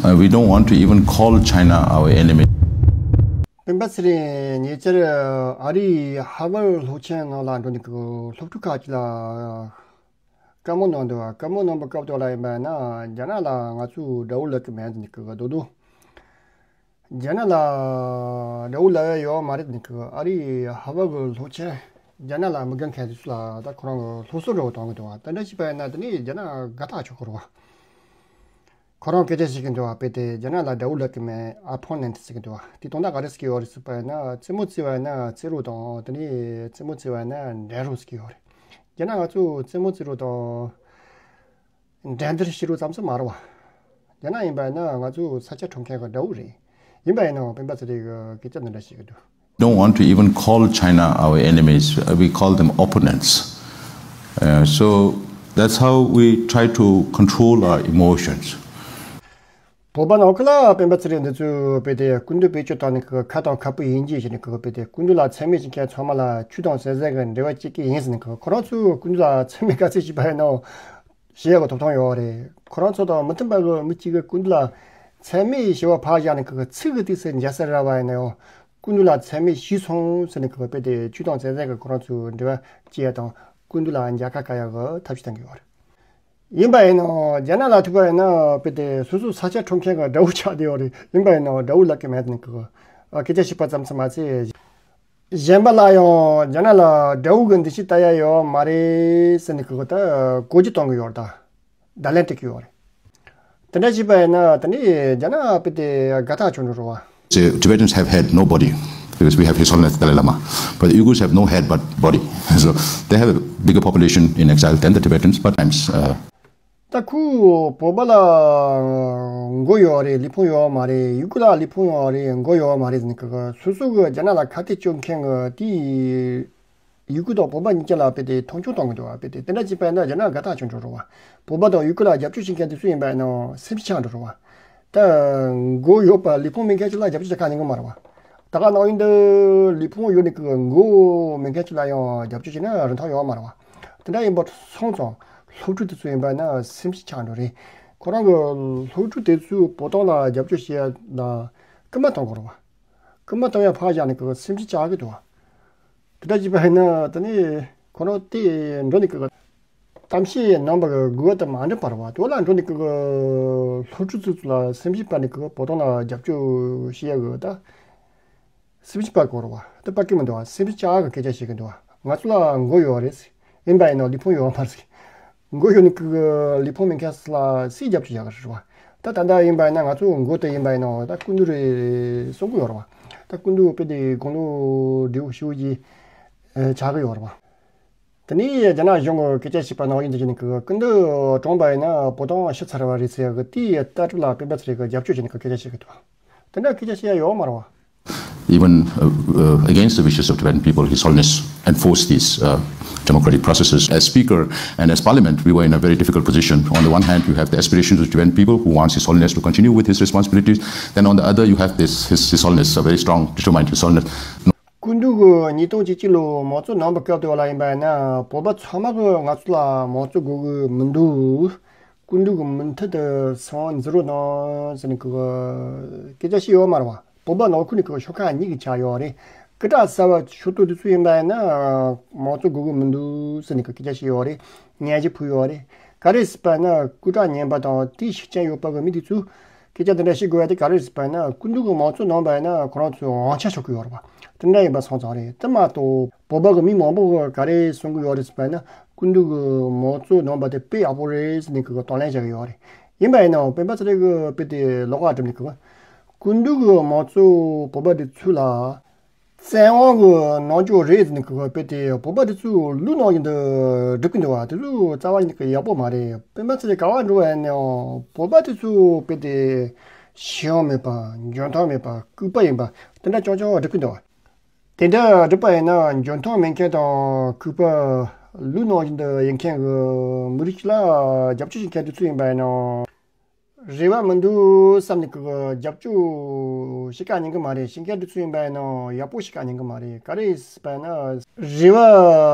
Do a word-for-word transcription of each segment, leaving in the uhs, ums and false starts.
Uh, we don't want to even call China our enemy. སྤེན་པ་ཚེ་རིང་ཉེ་ཆར་ཨ་རིའི་ཧར་ཝར་སློབ་ཆེན་ནང་ལ་འགྲོ་ནས་ཀྱི་སློབ་ཕྲུག་ཁག་ཅིག་ལ་བཀའ་མོལ་གནང་འདུག་བཀའ་མོལ་གནང་པའི་སྐབས་དེ་ལ་ཡིན་པ་ན། རྒྱ་ནག་ལ་ང་ཚོས་དགྲ་བོ་ལབ་ཀྱི་མེད་ཟེར་ནས་ཀྱི་རྡོག་རྡོག་རྒྱ་ནག་ལ་དགྲ་བོ་ལབ་ཡ་ཡོད་མ་རེད་ཟེར་ནས་ཀྱི་ཨ་རིའི་ཧར་ཝར་གྱི་སློབ་ཆེན་རྒྱ་ནག་ལ་མི་དགའ་མཁན་དེ་ཚོ་ལ་ད་ཁོ་རང་གི་སློབ་གསོ་འདྲ་བོ་གཏོང་གི་འདུག་དེ་འདྲ་བྱས་པ་ཡིན་ན་དེ་ནས་རྒྱ་ནག་དགའ་ཐག་ཆོད་ཀྱི་རེད་བ། ཁོ་རང་སྐད་ཆ་བཤད་ཀྱི་འདུག་བ། དཔེ་དེ་རྒྱ་ནག་ལ་དགྲ་བོ་ལབ་ཀྱི་མེད། ཨོ་པོ་ནེན་ཊི་ཟེར་གྱི་འདུག་བ། དེ་དོན་དག་ག་རེ་ཟེར་གྱི་ཡོད་རེད་ཟེར་བ་ཡིན་ན། རྩེད་མོ་རྩེ་བ་ཡིན་ན་རྩེ་རོགས་དང་། དེ་ནས་རྩེད་མོ་རྩེ་བ་ཡིན་ན་འགྲན་རོགས་ཟེར་གྱི་ཡོད་རེད། རྒྱ་ནག་ང་ཚོ་རྩེད་མོ་རྩེ་རོགས་དང་འགྲན་བསྡུར་བྱེད་རོགས་ཙམ་ཟིག་མ་རེད་བ། རྒྱ་ནག་ཡིན་པ་ཡིན་ན་ང་ཚོ་ས་ཆ་འཕྲོག་མཁན་གྱི་དགྲ་བོ་རེད། ཡིན་པ་ཡིན་ནའང་སྤེན་པ་ཚེ་རིང་གིས་སྐད་ཆ་འདི་འདྲ་བཤད་ཀྱི་འདུག Don't want to even call China our enemies. Uh, we call them opponents. Uh, so that's how we try to control our emotions. བོད་པ་ནང་ཁུལ་ལ་སྤེན་པ་ཚེ་རིང་འདི་ཚོས་དཔེ་དེ་སྐུ་མདུན་བེད་སྤྱོད་བཏང་ནས་ཀྱི་ཁ་དང་ཁ་སྤུ་ཡིན་གཅིག་བྱས་ནས་ཀྱི་དཔེ་དེ་སྐུ་མདུན་ལ་མཚན་སྨད་བྱེད་མཁན་ཚང་མ་ལ་ཆོས་དང་ཟས་ཟས་ཀྱི་འབྲེལ་བ་བྱེད་ཀྱི་ཡིན་ཟེར་ནས་ཀྱི་ཁོ་རང་ཚོས་སྐུ་མདུན་ལ་མཚན་སྨད་ག་ཚོད་བྱས་པ་ཡིན་ནའང་བྱེད་ཡག་གི་ཐོབ་ཐང་ཡོད་རེད། ཁོ་རང་ཚོ་དང་མི་མཐུན་པ་གི་མི་གཅིག་གིས་སྐུ་མདུན་ལ་མཚན་སྨད་ཞེས་པ་ཕར་བཞག་ནས་ཀྱི་ཚིག་གི་དུས་སུ་འཇལ་ས་རག་པ་ཡིན་ནའང་སྐུ་མདུན་ལ་མཚན་སྨད་བྱས་སོང་ཟེར་ནས་ཀྱི་དཔེ་དེ་ཆོས་དང་ཟས་ཟས་ཀྱི་ཁོ་རང་ཚོའི་འབྲེལ་བ་བྱེད་ཡག་དང་སྐུ་མདུན་ལ་མཇལ་ཁ་བཀའ་ཡག་གི་ཐབས་ཤེས་གཏོང་གི་ཡོད་རེད། ཡིན་པ་ཡིན་ནའང་རྒྱ་ནག་ལ་ཐུག་པ་ཡིན་ན་དཔེ་དེ་སོ་སོའི་ས་ཆ་འཕྲོག་མཁན་གྱི་དགྲ་བོ་ཆགས་བསྡད་ཡོད་རེད། ཡིན་པ་ཡིན་ནའང་དགྲ་བོ་ལབ་ཀྱི་མེད་ནས་ཀྱི་སྐད་ཆ་བཤད་པ་ཙམ་ཙམ་མ་ཚད། གཞན་པ་ལ་ཡང་རྒྱ་ནག་ལ་དགྲ་བོ་གི་འདུ་ཤེས་ལྟ་ཡ་ཡོད་མ་རེད་ཟེར་ནས་ཀྱི་ད་གོ་རྒྱུ་གཏོང་གི་ཡོད་རེད། ད་བརྡ་ལན་སྤྲད་ཀྱི་ཡོད་རེད། དེ་འདྲ་བྱས་པ་ཡིན་ན་དེ་ནས་རྒྱ་ནག་དཔེ་དེ་དགའ་ཐག་ཆོད་འགྲོ་རེད་བ། The Tibetans have had nobody because we have His Holiness Dalai Lama. But the Uyghurs have no head but body. So they have a bigger population in exile than the Tibetans, but times. Uh, ད་ཁོ་བོད་པ་ལ་མགོ་ཡོད་རེད། ལུས་ཕུང་ཡོད་མ་རེད། ཡུ་གུར་ལ་ལུས་ཕུང་ཡོད་རེད། མགོ་ཡོད་མ་རེད་ཟེར་ནས་ཀྱི་སོ་སོ་གི་རྒྱ་ནག་ལ་ཁ་གཏད་གཅོག་མཁན་གྱི་དེའི་ཡུ་གུར་དང་བོད་པ་གཉིས་ཀ་ལ་དཔེ་དེ་མཐོང་ཆུང་གཏོང་གི་འདུག་བ། དཔེ་དེ་དེ་འདྲ་བྱས་པ་ཡིན་ན་རྒྱ་ནག་དགའ་ཐག་ཆོད་འགྲོ་རེད་བ། བོད་པ་དང་ཡུ་གུར་ལ་རྒྱབ་སྐྱོར་བྱེད་མཁན་དེ་ཚོ་ཡིན་པ་ཡིན་ན་སེམས་ཤུགས་ཆག་འགྲོ་རེད་བ། ད་མགོ་ཡོད་པ་ལུས་ཕུང་མེད་མཁན་ཅིག་ལ་རྒྱབ་སྐྱོར་བྱེད་ག་ཉན་གི་མ་རེད་བ། ད་ག་ནང་བཞིན་དུ་ལུས་ཕུང་ཡོད་ནས་ཀྱི་མགོ་མེད་མཁན་ཅིག་ལ་ཡང་རྒྱབ་སྐྱོར་བྱེད་ན་རིན་ཐང་ཡོད་མ་རེད་བ། དེ་འདྲ་ཡིན་པ་སོང་ཙང་སློབ་ཕྲུག་དེ་ཚོ་ཡིན་པ་ན་སེམས་ཤུགས་ཆག་འགྲོ་རེད། ཁོ་རང་གི་སློབ་ཕྲུག་དེ་ཚོས་བོད་དོན་ལ་རྒྱབ་སྐྱོར་བྱེད་ཡ་ལ་སྐུལ་མ་གཏོང་དགོས་རེད་བ། སྐུལ་མ་གཏོང་ཡ་ཕར་བཞག་ནས་ཀྱི་སེམས་ཤུགས་ཆག་གི་འདུག་བ། དེ་འདྲ་བྱས་པ་ཡིན་ན་དེ་ནས་ཁོ་རང་དེ་འགྲོ་ནས་ཀྱི་གཏམ་བཤད་གནང་བ་གི་དགོས་པ་དང་མ་འགྲིག་པ་རེད་བ། དེ་ལ་འགྲོ་ནས་ཀྱི་སློབ་ཕྲུག་ཚོ་ལ་སེམས་ཤུགས་སྤར་ནས་ཀྱི་བོད་དོན་ལ་རྒྱབ་སྐྱོར་བྱེད་ཡ་གི་ད། སེམས་ཤུགས་སྤར་དགོས་རེད་བ། དེ་སྤར་གི་མི་འདུག་བ། སེམས་ཤུགས་ཆག་གི་སྐད་ཆ་བཤད་གི་འདུག་བ། ང་ཚོ་ལ་མགོ་ཡོད་རེད། ཡིན་པ་ཡིན་ནའང་ལུས་ཕུང་ཡོད་མ་རེད། མགོ་ཡོད་ནི་ཀི་ལུས་ཕུང་མེད་མཁན་ལ་སུས་རྒྱབ་སྐྱོར་བྱ་གི་རེད་བ། ད་ད་ལྟ་ཡིན་པ་ཡིན་ན་ང་ཚོ་མགོ་དེ་ཡིན་པ་ཡིན་ནའང་ད་སྐུ་མདུན་རེད་གསུང་གི་ཡོད་རེད་བ། ད་སྐུ་མདུན་དཔེ་དེ་དགུང་ལོ་བགྲེས་པོ་ཞེ་པོ་ཅིག་ཆགས་གི་ཡོད་རེད་བ། དེ་ནས་རྒྱ་ནག་གཞུང་གི་སྐད་ཆ་བཤད་པ་ནང་བཞིན་དུ་བྱས་ནས་ཀི་སྐུ་མདུན་གྲོངས་པ་ཡིན་ན་བོད་དོན་ཤི་ཚར་བ་རེད་ཟེར་གི་དེའི་ལྟ་གྲུབ་ལ་སྤེན་པ་ཚེ་རིང་གིས་རྒྱབ་སྐྱོར་བྱས་ནས་ཀི་སྐད་ཆ་བཤད་གི་འདུག་དེ་འདྲ་སྐད་ཆ་བཤད་ཡ་ཡོད་མ་རེད་བ། Even uh, uh, against the wishes of Tibetan people, His Holiness enforced these uh, democratic processes. As Speaker and as Parliament, we were in a very difficult position. On the one hand, you have the aspirations of Tibetan people who wants His Holiness to continue with his responsibilities. Then on the other, you have this His, His Holiness, a very strong, determined His Holiness. སྐུ་མདུན་གྱིས་ཉིས་སྟོང་བཅུ་གཅིག་ལོ་མང་གཙོ་གནང་བའི་སྐབས་དེ་བ་ལ་ཡིན་པ་ཡིན་ན་བོད་པ་ཚང་མ་གིས་ང་ཚོ་ལ་མང་གཙོ་དགོས་ཀྱི་མི་འདུག་སྐུ་མདུན་གྱི་མུ་མཐུད་དུ་སྲིད་དབང་འཛིན་རོགས་གནང་ཟེར་ནས་ཀྱི་སྐད་ཆ་བཤད་ཡོད་མ་རེད་བ། བོད་པ་ནང་ཁུལ་ནས་ཀྱི་ཤོག་ཁག་གཉིས་ཀྱི་ཆགས་ཡོད་རེད། སྐད་གྲགས་གསར་བ་ཤོག་ཐོག་དེ་ཚོ་ཡིན་པ་ཡིན་ན་མང་གཙོ་དགོས་ཀྱི་མི་འདུག་ཟེར་ནས་ཀྱི་སྐད་ཆ་བཤད་ཡོད་རེད། སྙན་ཞུ་ཕུལ་ཡོད་རེད། ག་རེ་ཟེར་བ་ན་སྐུ་དྲག་ངན་པ་དང་དེའི་ཤུགས་རྐྱེན་ཡོད་པ་གི་མི་དེ་ཚོས་སྐད་ཆ་དེ་འདྲ་བཤད་དགོས་ཡ་དེ་ག་རེ་ཟེར་བ་ན་སྐུ་མདུན་གྱི་མང་གཙོ་གནང་བ་ཡིན་ན་ཁོ་རང་ཚོས་དབང་ཆ་ཤོར་གི་ཡོད་རེད་བ། དེ་འདྲ་ཡིན་པ་སོང་ཙང་རེད། དེ་མ་གཏོགས་བོད་པ་གི་མི་མང་པོ་གིས་ག་རེ་གསུང་གི་ཡོད་རེད་ཟེར་བ་ན་སྐུ་མདུན་གྱི་མང་གཙོ་གནང་བ་དེ་དཔེ་ཡག་པོ་རེད་ཟེར་ནས་གི་དང་ལེན་བྱ་གི་ཡོད་རེད། ཡིན་པ་ཡིན་ནའང་སྤེན་པ་ཚེ་རིང་གིས་དཔེ་དེ་ལོགས་ཀ་བསྒྲུབས་ནས་གི་སྐུ་མདུན་གྱི་མང་གཙོ་བོད་པ་དེ་ཚོ་ལ། བཙན་དབང་གི་རྣམ་འགྱུར་རེད་ཟེར་ནས་གི་དཔེ་དེ་བོད་པ་དེ་ཚོས་ལུག་ནང་བཞིན་དུ་སྒྲུབ་ཀྱི་འདུག་བ། དེ་ཚོ་རྩ་བ་ཉིད་ཀྱི་ཡག་པོ་མ་རེད། སྤེན་པ་ཚེ་རིང་ག་པར་འགྲོ་བ་ཡིན་ནའང་བོད་པ་དེ་ཚོས་དཔེ་དེ་ཤེས་ཡོན་མེད་པ་འཇོན་ཐང་མེད་པ་ལྐུགས་པ་ཡིན་པ་དེ་འདྲ་རྐྱང་རྐྱང་སྒྲུབ་ཀྱི་འདུག་བ། དེ་འདྲ་སྒྲུབ་པ་ཡིན་ན་འཇོན་ཐང་མེད་མཁན་དང་ལྐུགས་པ་ལུག་ནང་བཞིན་དུ་ཡིན་མཁན་གྱི་མི་རིགས་ཤིག་ལ་རྒྱབ་སྐྱོར་བྱེད་མཁན་དེ་ཚོ་ཡིན་པ་ཡིན་ནའང་། རེ་བ་མི་འདུག་བསམ་ནས་ཀྱི་རྒྱབ་སྐྱོར་བྱེད་ག་ཉན་གི་མ་རེད། བྱེད་མཁན་དེ་ཚོ་ཡིན་པ་ཡིན་ནའང་ཡག་པོ་བྱེད་ག་ཉན་གི་མ་རེད། ག་རེ་ཟེར་བ་ན་རེ་བ་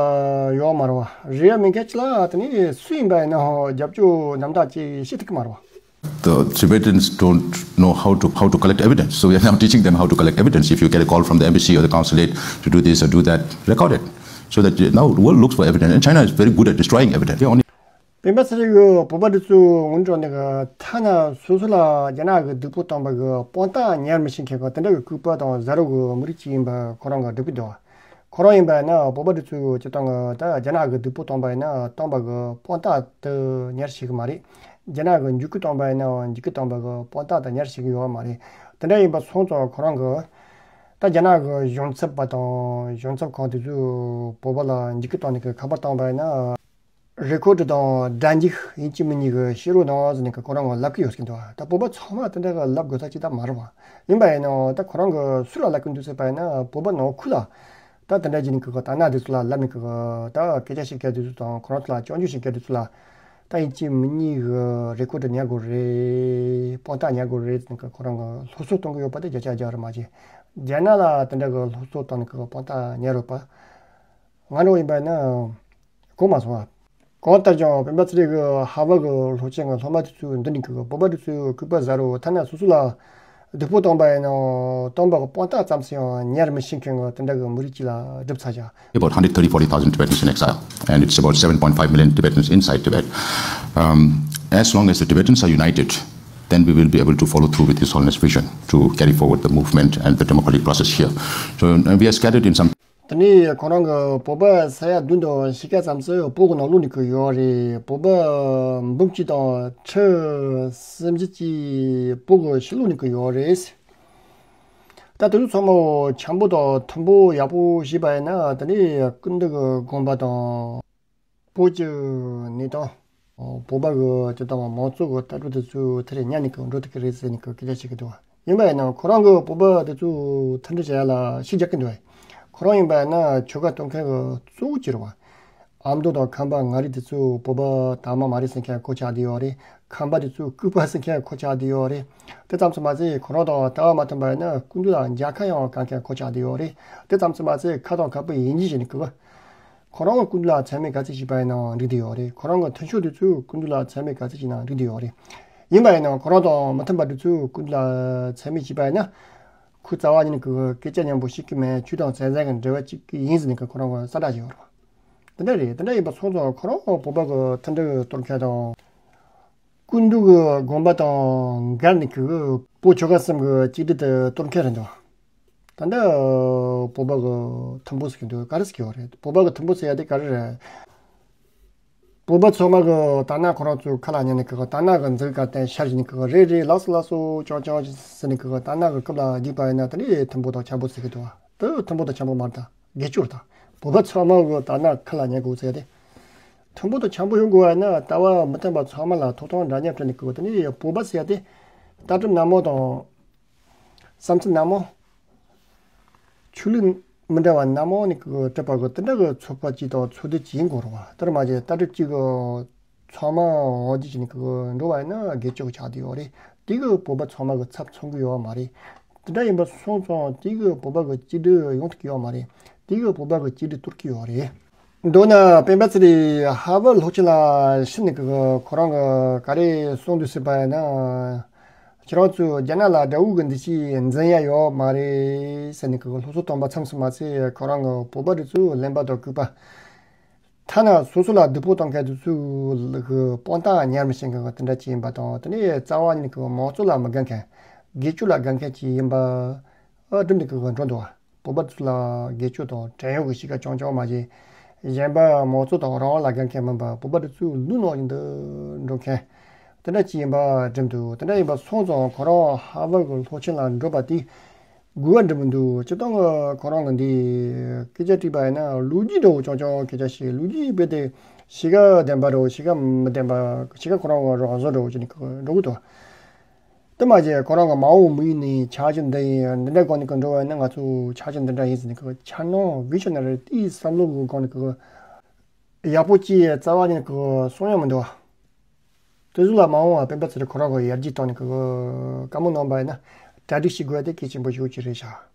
ཡོད་མ་རེད་བ། རེ་བ་མེད་མཁན་ཅིག་ལ་དེ་ནས་སུ་ཡིན་པ་ཡིན་ནའང་རྒྱབ་སྐྱོར་རྣམ་དག་ཅིག་བྱེད་ཐུབ་གི་མ་རེད་བ། The Tibetans don't know how to, how to collect evidence. So we are now teaching them how to collect evidence. If you get a call from the embassy or the consulate to do this or do that, record it. So that now the world looks for evidence. And China is very good at destroying evidence. They only སྤེན་པ་ཚེ་རིང་གིས་བོད་པ་འདི་ཚོ་ངོ་སྤྲོད་འདི་གི་ཐ་ན་སོ་སོ་ལ་རྒྱ་ནག་གིས་སྡུག་པོ་བཏང་པ་གི་དཔང་རྟགས་ཉར་མི་ཤེས་མཁན་གི་དེ་འདྲ་གི་ལྐུགས་པ་དང་ཟ་རོ་གི་མི་རིགས་ཅིག་ཡིན་པ་ཁོ་རང་གིས་སྒྲུབ་ཀྱི་འདུག་ཁོ་རང་ཡིན་པ་ན་བོད་པ་འདི་ཚོས་སྤྱིར་བཏང་གི་ད་རྒྱ་ནག་གིས་སྡུག་པོ་བཏང་པ་ཡིན་ན་བཏང་པ་གི་དཔང་རྟགས་དེ་ཉར་ཤེས་གི་མ་རེད། རྒྱ་ནག་གིས་འཇིགས་སྐུལ་བཏང་པ་ཡིན་ན་འཇིགས་སྐུལ་བཏང་པ་གི་དཔང་རྟགས་དེ་ཉར་ཤེས་གི་ཡོད་མ་རེད། དེ་འདྲ་ཡིན་པ་སོང་ཙང་ཁོ་རང་གིས་ད་རྒྱ་ནག་གི་གཞུང་ཚབ་པ་དང་གཞུང་ཚབ་ཁང་དེ་ཚོས་བོད་པ་ལ་འཇིགས་སྐུལ་བཏང་ནས་གི་ཁ་པར་བཏང་པ་ཡིན་ན། རེ་ཁོ་ཌི་དང་སྒྲ་འཇུག་ཡིན་གཅིག་མིན་གཉིས་ཀྱི་བཤད་རོགས་གནང་ཟེར་ནས་ཀྱི་ཁོ་རང་གིས་ལབ་ཀྱི་ཡོད་ཟེར་གྱི་འདུག་ད་བོད་པ་ཚང་མ་དེ་འདྲ་གི་ལབ་དགོས་ས་ཅིག་ད་མ་རེད་བ། ཡིན་པ་ཡིན་ནའང་ད་ཁོ་རང་གིས་སུ་ལ་ལབ་ཀྱི་འདུག་ཟེར་བ་ཡིན་ན་བོད་པ་ནང་ཁུལ་ལ་ད་དེ་འདྲ་བྱས་ནས་ཀྱི་ད་ན་དེ་ཚོ་ལ་ལབ་ནས་ཀྱི་ད་སྐད་ཆ་བཤད་མཁན་དེ་ཚོ་དང་ཁོ་རང་ཚོ་ལ་སྐྱོན་བརྗོད་བྱེད་མཁན་དེ་ཚོ་ལ་ད་ཡིན་གཅིག་མིན་གཉིས་ཀྱི་རེ་ཁོ་ཌི་ཉར་དགོས་རེད། དཔང་རྟགས་ཉར་དགོས་རེད་ཟེར་ནས་ཀྱི་ཁོ་རང་གིས་སློབ་གསོ་གཏོང་གི་ཡོད་པ་དེ་བརྒྱ་ཆ་བརྒྱ་རེད་མ་གཞི། རྒྱ་ནག་ལ་དེ་འདྲ་གི་སློབ་གསོ་བཏང་ནས་ཀྱི་དཔང་རྟགས་ཉར་རོགས་པ། ང་འདྲ་བོ་ཡིན་པ་ཡིན་ན་གོ་མ་སོང་ཨ། གང་ལྟར་ཀྱང་སྤེན་པ་ཚེ་རིང་གིས་ཧར་ཝརཌ་གི་སློབ་ཆེན་གྱི་སློབ་མ་དེ་ཚོའི་མདུན་ནས་ཀྱི་བོད་པ་དེ་ཚོའི་ལྐུགས་པ་ཟ་རོགས་ཐ་ན་སོ་སོ་ལ་སྡུག་པོ་བཏང་པ་ཡིན་ནའང་བཏང་པ་གི་དཔང་རྟགས་ཙམ་ཞིག་ཡང་ཉར་མི་ཤེས་མཁན་གྱི་དེ་འདྲ་གི་མི་རིགས་ཅིག་ལ་སྒྲུབ་ཚར་བཞག About hundred thirty, forty thousand Tibetans in exile, and it's about seven point five million Tibetans inside Tibet. Um, as long as the Tibetans are united, then we will be able to follow through with His Holiness' vision to carry forward the movement and the democratic process here. So, uh, we are scattered in some དེ་ནས་ཁོ་རང་གིས་བོད་པ་ས་ཡ་བདུན་དང་ཕྱེད་ཀ་ཙམ་ཞིག་བོད་ཀྱི་ནང་ལོགས་ནས་ཀྱི་ཡོད་རེད། བོད་པ་འབུམ་གཅིག་དང་ཁྲི་སུམ་ཅུ་ཅིག་བོད་ཀྱི་ཕྱི་ལོགས་ནས་ཀྱི་ཡོད་རེད། ད་དེ་ཚོ་ཚང་མ་འཆམ་པོ་དང་མཐུན་པོ་ཡག་པོ་བྱས་པ་ཡིན་ན་དེ་ནས་སྐུ་མདུན་གྱི་དགོངས་པ་དང་། བོད་ཀྱི་གནས་སྟངས། བོད་པ་གི་སྤྱིར་བཏང་མང་གཙོ་གི་ལྟ་གྲུབ་དེ་ཚོ་དེ་རེད་ཉར་ནས་ཀྱི་འགྲོ་ཐུབ་ཀྱི་རེད་ཟེར་ནས་ཀྱི་སྐད་ཆ་བཤད་ཀྱི་འདུག་ཡིན་པ་ཡིན་ན་ཁོ་རང་གི་བོད་པ་དེ་ཚོ་མཐུན་སྒྲིལ་བྱ་ཡ་ལ་ཤུགས་རྒྱག་གི་འདུག་ཁོ་རང་ཡིན་པ་ཡིན་ན་ཆོལ་ཁ་གཏོར་མཁན་གྱི་གཙོ་བོ་གཅིག་རེད་བ། ཨ་མདོ་དང་ཁམས་པ་མངའ་རིས་དེ་ཚོ་བོད་པ་དར་མ་མ་རེད་ཟེར་མཁན་ཁོ་ཆགས་བསྡད་ཡོད་རེད། ཁམས་པ་དེ་ཚོ་ལྐུགས་པ་ཟེར་མཁན་ཁོ་ཆགས་བསྡད་ཡོད་རེད། དེ་ཙམ་ཚོ་མ་ཟད་ཁོ་རང་དང་ལྟ་བ་མ་མཐུན་པ་ཡིན་ན་སྐུ་མདུན་ལ་མཇལ་ཁ་ཡང་བཀའ་མཁན་ཁོ་ཆགས་བསྡད་ཡོད་རེད། དེ་ཙམ་ཚོ་མ་ཟད་ཁ་དང་ཁ་པོ་ཡིན་གཅིག་བྱས་ནས་ཀྱི་བ། ཁོ་རང་གི་སྐུ་མདུན་ལ་མཚན་སྨད་ག་ཚོད་བྱས་པ་ཡིན་ནའང་འགྲིག་བསྡད་ཡོད་རེད། ཁོ་རང་གི་མཐུན་ཕྱོགས་དེ་ཚོས་སྐུ་མདུན་ལ་མཚན་སྨད་ག་ཚོད་བྱས་ནའང་འགྲིག་བསྡད་ཡོད་རེད། ཡིན་པ་ཡིན་ནའང་ཁོ་རང་དང་མི་མཐུན་པ་དེ་ཚོས་སྐུ་མདུན་ལ་མཚན་སྨད་བྱས་པ་ཡིན་ན། ཁོས་རྩ་བ་ཉིད་ནས་ཀྱི་སྐད་ཆ་མཉམ་པོ་བཤད་ཀྱི་མེད། ཆོས་དང་མཚན་ལྡན་གྱི་འབྲེལ་བ་གཅིག་གི་ཡིན་ཟེར་ནས་ཀྱི་ཁོ་རང་གི་གསལ་བསྒྲགས་བྱས་ཡོད་རེད་བ། དེ་འདྲ་རེད། དེ་འདྲ་ཡིན་པ་སོང་ཙང་ཁོ་རང་བོད་པ་གི་མཐུན་སྒྲིལ་གཏོར་མཁན་དང་། སྐུ་མདུན་གྱི་དགོངས་པ་དང་འགལ་ནས་ཀྱི་བོད་ཆོལ་ཁ་གསུམ་གྱི་གཅིག་སྒྲིལ་དེ་གཏོར་མཁན་རེད་འདུག་ད་ལྟ་བོད་པ་གི་ཐུམ་པོ་ཟེར་གྱི་འདུག་ག་རེ་ཟེར་གྱི་ཡོད་རེད། བོད་པ་གི་ཐུམ་པོ་ཟེར་ཡ་དེ་ག་རེ་རེད། བོད་པ་ཚང་མ་གི་དར་ནག་ཁོ་རང་ཚོའི་ཁ་ལ་ཉན་ནས་ཀྱི་དར་ནག་གི་འཛིན་ག་བརྟེན་ཤར་བཞིན་ནས་ཀྱི་རེད་རེད་ལགས་སོ་ལགས་སོ་ཅང་ཅང་ཟེར་ནས་ཀྱི་དར་ནག་གི་རྐུབ་ལ་རྒྱུག་པ་ཡིན་ན་དེ་ནི་ཐུམ་པོ་དང་འཆམ་པོ་ཟེར་གྱི་འདུག་དེ་ཐུམ་པོ་དང་འཆམ་པོ་མ་རེད་ད། དགེ་སྐྱོར་དང་། བོད་པ་ཚང་མ་གི་དར་ནག་ཁ་ལ་ཉན་དགོས་ཟེར་ཏེ། མཐུན་པོ་དང་འཆམ་པོ་ཡོང་དགོས་པ་ཡིན་ན་ལྟ་བ་མི་མཐུན་པ་ཚང་མ་ལ་ཐོབ་ཐང་འདྲ་མཉམ་སྤྲད་ནས་དགོས་པ་དེ་ནི་བོད་པ་ཟེར་ཡ་དེ། ལྟ་གྲུབ་ནར་མོ་དང་། བསམ་ཚུལ་ནར་མོ། ཆོས་ལུགས་མི་འདྲ་བ་ནར་མོ་ནས་གི་གྲུབ་པ་གི་དེ་འདྲ་གི་ཚོགས་པ་གཅིག་དང་ཚོགས་སྡེ་གཅིག་ཡིན་དགོས་རེད་བ། དེར་མ་ཟད་ལྟ་གྲུབ་གཅིག་གི་ཚང་མ་འོ་བརྒྱུད་བྱས་ནས་གི་འགྲོ་བ་ཡིན་ན་དགེ་སྐྱོ་ཆགས་བསྡད་ཡོད་རེད། དེ་གི་བོད་པ་ཚང་མ་གི་ཚབ་མཚོན་གི་ཡོད་མ་རེད། དེ་འདྲ་ཡིན་པ་སོང་ཙང་དེ་གི་བོད་པ་གི་གཅིག་སྒྲིལ་ཡོང་ཐུབ་ཀྱི་ཡོད་མ་རེད། དེ་གི་བོད་པ་གི་གཅིག་སྒྲིལ་གཏོར་གྱི་ཡོད་རེད། མདོར་ན་སྤེན་པ་ཚེ་རིང་ཧར་ཝརཌ་སློབ་ཆེན་ལ་ཕྱིན་ནས་གི་ཁོ་རང་གི་ག་རེ་གསུངས་འདུག་ཟེར་བ་ཡིན་ན། ཁྱེད་རང་ཚོས་རྒྱ་ནག་ལ་དགྲ་བོ་གི་འདུ་ཤེས་འཛིན་ཡ་ཡོད་མ་རེད་ཟེར་ནས་གི་སློབ་གསོ་གཏོང་པ་ཙམ་ཞིག་མ་ཟད་ཁོ་རང་གི་བོད་པ་དེ་ཚོས་གླེན་པ་དང་ལྐུགས་པ། ཐ་ན་སོ་སོ་ལ་སྡུག་པོ་གཏོང་མཁན་དེ་ཚོའི་གི་དཔང་རྟགས་ཉར་མི་ཤེས་མཁན་གི་དེ་འདྲ་ཅིག་ཡིན་པ་དང་དེ་ནས་རྩ་བ་ཉིད་ནས་གི་མང་གཙོ་ལ་མི་དགའ་མཁན། དགེ་སྐྱོ་ལ་དགའ་མཁན་ཅིག་ཡིན་པ། ཨ་སྒྲུབ་འདི་གི་འགྲོ་འདུག་བ། བོད་པ་ཚོ་ལ་དགེ་སྐྱོ་དང་བྲན་གཡོག་གི་གཤིས་ཀ་རྐྱང་རྐྱང་མ་བྱེད། གཞན་པ་མང་གཙོ་དང་རང་དབང་ལ་དགའ་མཁན་མིན་པ་བོད་པ་དེ་ཚོའི་ལུས་ནང་བཞིན་དུ་འགྲོ་མཁན། དེ་འདྲ་ཅིག་ཡིན་པ་འགྲིམ་འདུག་དེ་འདྲ་ཡིན་པ་སོང་ཙང་ཁོ་རང་ཧར་ཝརཌ་གི་སློབ་ཆེན་ལ་འགྲོ་བ་དེ་དགོས་པ་འགྲིམ་མི་འདུག་སྤྱིར་བཏང་གི་ཁོ་རང་གི་འདི་སྐད་ཆ་དྲིས་པ་ཡིན་ན་ལོ་རྒྱུས་འདྲ་བོ་རྐྱང་རྐྱང་སྐད་ཆ་བཤད། ལོ་རྒྱུས་རྦད་དེ་གཤིས་ཀ་ལྡན་པ་འདྲ་བོ་གཤིས་ཀ་མི་ལྡན་པ་གཤིས་ཀ་ཁོ་རང་གི་རང་བཟོ་འདྲ་བོ་བྱས་ནས་འགྲོ་གི་འདུག་དེ་མ་བྱས་ཁོ་རང་གི་མ་འོངས་མི་ཡུལ་ནས་ཆགས་རྒྱུ་འདི་ཡིན། འདི་འདྲ་སྒང་ནས་ཀྱི་འགྲོ་བ་ཡིན་ན་ང་ཚོ་ཆགས་རྒྱུ་འདི་འདྲ་ཡིན་ཟེར་ནས་ཀྱི་འཆར་སྣང་བི་ཤོ་ན་རི་དེའི་བསམ་བློ་གི་སྒང་ནས་ཀྱི་ཡག་པོ་ཅིག་རྩ་བ་ཉིད་ཀྱི་གསུང་ཡ་མི་འདུག་བ། དེ་ཚོ་ལ་མ་འོངས་པ་སྤེན་པ་ཚེ་རིང་ཁོ་རང་གི་ཡར་རྒྱས་བཏང་ནས་ཀྱི་བཀའ་མོལ་གནང་པ་ཡིན་ན་གྲ་སྒྲིག་བྱེད་དགོས་ཡ་དེ་གལ་ཆེན་པོ་ཞིག་ཅིག་རེད་ཤག